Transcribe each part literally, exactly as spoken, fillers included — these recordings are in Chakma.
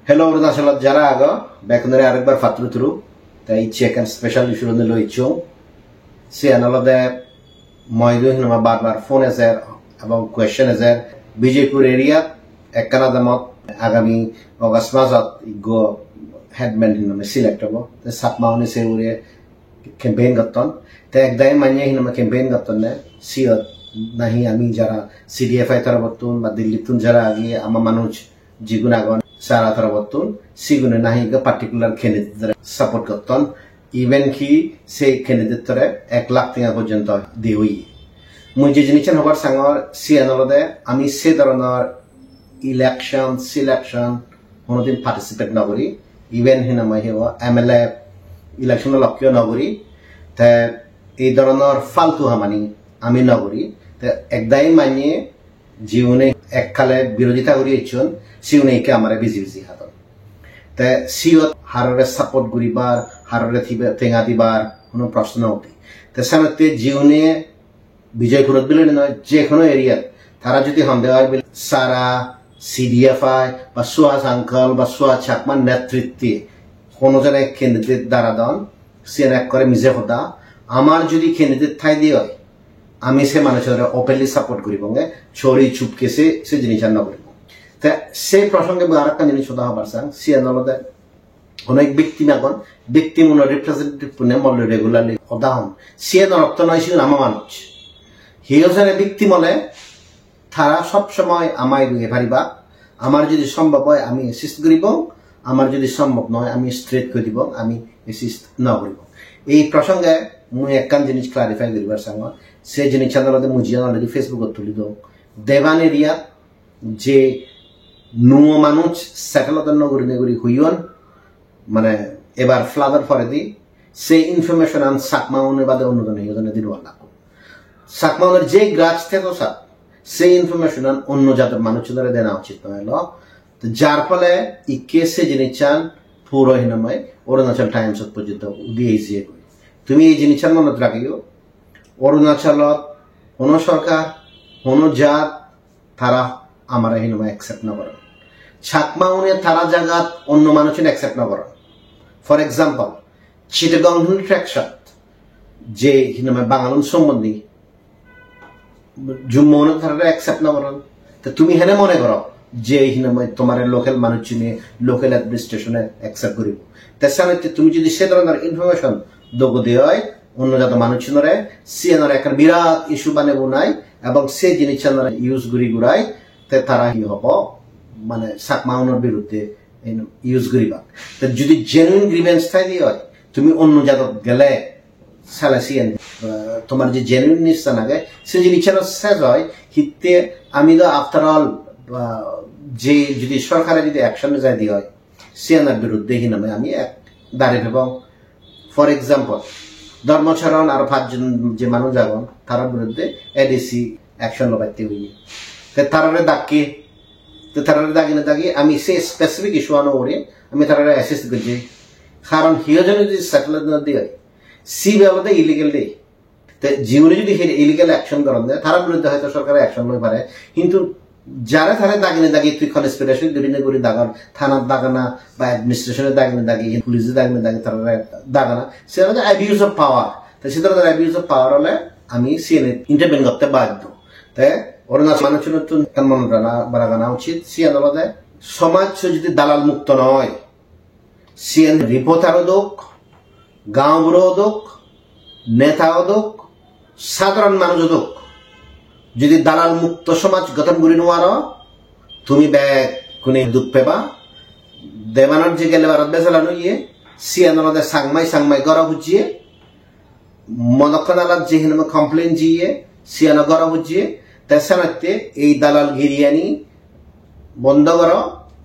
Hello, Arunachalot jara ago, bekkunore arekbar patturu turu. Te icche ekkan special issue loi icchung. Siyan olode moidu hinama bar bar phone ejer ebong question ejer. Bijaypur area-t ekkan adamot agami August masot ikko headman hinama select obo. Te Chakma-une se hure campaign gotton. Te ek dagi manye hinama campaign gottonne, siyot nahi ami jara C D F I torobottun ba Dillittun jara agi ama manuj jigun agon sara torobottun, sigune nahi ekko particular candidate-ore support gotton. Even ki se candidate-ore ek lakh tenga porjonto di oye. Mui je jinissan hobar sangor, siyan olode ami se dhoronor election, selection honodin participate no guri, even hinamai hebo M L A election-o lokkeyo no guri, te ei dhoronor faltu hamani ami no guri, te ek dagi manye jiune ekkale birodita guri ecchon, siune ikke amare biji biji hadon. Te siyot harore support guribar, harore tibe-, tenga dibar hono proshno no ude. Te senotte jiune Bijaypurot bile noi, je hono area-t tara jodi honde oi bile sara C D F I ba Suhas uncle ba Suhas Chakma netritte hono jone candidate daradon, siyan ekkore mije hoda. Amar jodi candidate thaide oi, ami se manujore openly support guribonge, chori chupke se, se jinissan no guribong. Te se prosonge mui arekkan jinis hoda hobar sang, siyan olode onek victim agon, victim-uno representative-une mor loi regularly hoda hon. Siyan ortho noi, sigun ama manuj. Hi hojone victim ole tara sob somoy ama idu ei pariba. Amar jodi sombhob oi, ami assist guribong. Amar jodi sombhob noi, ami straight koi dibong, ami assist no guribong. Ei prosonge mui ekkan jinis clarify guribar sangor. Se jinissan olode mui jiyan already Facebook-ot tuli dong. Deban area je nuo manuj settle odon no gurinei guri hoyon, mane ebar flood-or poredi se information-an Chakma-une bade onno jone hi jone di no pallak. Chakma-unor je grudge thedo sat, se information-an onno jador manuchunore dena uchit no elo. To jar phole ikke se jinissan puro hinamai Arunachal Times-ot porjonto udi ejiye goi. Tumi ei jinissan monot ragiyo, Arunachalot hono sorkar, hono jat, tara amare hinamai accept no goron. Chakma-une tara jagat onno manuchun accept no goron. For example, Chittagong Hill Tracts-ot je hinamai Bangalun sombondi Jummo-une tarare accept no goron. Te tumi hene mone goro je hinamai tomare local manuchune, local administration-e accept guribo? Te senotte tumi jodi se dhoronor information dogode oi, onno jado manuchunore, siyanore ekkan birat issue banebo nai, ebong se jinissanore use guri gurai, te tara hi hobo, mane Chakma-unor biruddhe use guribak. Te jodi genuine grievance thaide oi, tumi onno jadot gele, sale siyen, eh, tomar je genuineness-an age, se jinissan sej oi, hitte ami do after all, ah, je jodi sorkare jodi action jai di oi, siyanor biruddhe hinamai ami ek dari pebong. For example, Dharmacharan aro pajjon je manuj agon, tarar biruddhe A D C action lobatte hoye. Te tarare dakke, te tarare dagine dagi ami se specific issue-ano ugure ami tarare assist gojji. Karon hiyo jone jodi settle no di oi, sibe olode illegal de. Te jiune jodi he illegal action goronde, tarar biruddhe hoyto sorkare action loi pare. Hintu jare tare dagine dagi tui conspiracy gurine guri dagor, thanat dagana ba administration-e dagine dagi, police-e dagine dagi tarare dagana, se olode abuse of power. Te se dhoronor abuse of power ole ami siyeni intervene gotte baddo. Te Arunachal manuchunottun ekkan monot rana, bara gana uchit, siyan olode somaj jodi dalal mukto noi, siyen reporter odok, gaonburo odok, neta odok, sadharon manuj odok, jodi dalal mukto somaj goton guri nuaro, tumi bekkune duk peba. Debanot je gelebarot bejalan oye, siyan olode Changmai Changmai goro hujje, Modokkon alat je hinamai complain jiye, siyano goro bujje, te senotte ei dalal giriyani bondo goro,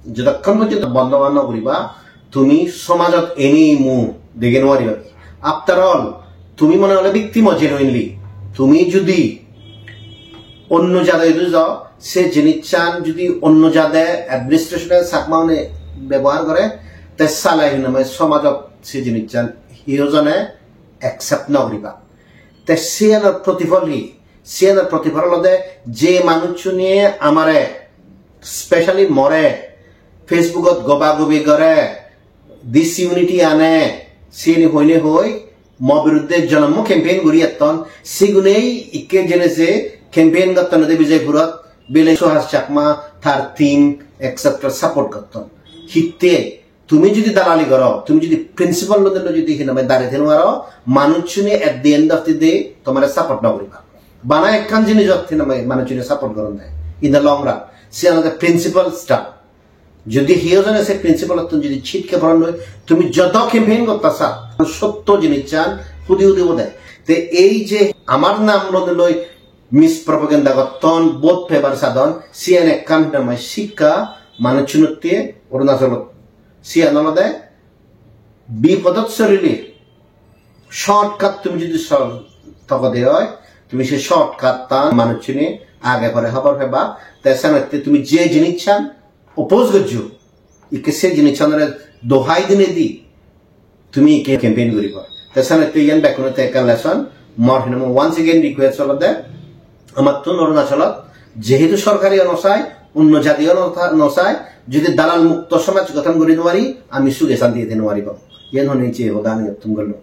jodokkon porjonto bondo no guriba, tumi somajot eni mu dege no pariba. After all, tumi mone hole victim o genuinely, tumi judi onno jade idu jao, se jinissan judi onno jade administration e Chakma une bebohar gore, te sale hinamai somajot se jinissan hiyo jone accept no guriba. Te siyanor protipol hi? Siyanor protipol olode je manuchchune amare, specially more, Facebook-ot goba gobi gore, disunity ane, siyeni hoine hoi mo biruddhe jonommo campaign guri etton, sigunei ikke jene je campaign gotton de Bijoypurot, bile Suhas Chakma, tar team, et cetera support gotton. Hitte tumi jodi dalali goro, tumi jodi principle loi loi jodi hinamai dari theno aro, manuchchune at the end of the day tomare support no guriba. Bana ekkan jinijot hinamai manuchchune support goron de in the long run. Siyan olode principle stuff. Jodi hiyo jone se principle-ottun jodi chitke poron loi, tumi joto campaign gotta sa, sotto jinissan hudi hudi ode. Te ei je amar nam loi loi mispropaganda gotton, vote pebar sadon, siyan ekkan hinamai sikka manuchchunotte Arunachalot. Siyan olode bipodot sorile shortcut tumi jodi sol togode oi, tumi se shortcut-tan manuchchune age pore hobor peba. Te senotte tumi je jinissan oppose gojjo, ikke se jinissanore dohai dinei di tumi ikke campaign guriba. Te senotte iyan bekkunotte ekkan lesson. Mor hinamai once again request olode, amattun Arunachalot jehetu sorkare no sai, onno jatio no tha-, no sai, jodi dalal mukto somaj gothon guri no pari, ami suge santiye thei no paribong. Iyan honne je hoda ami iyottun gollung.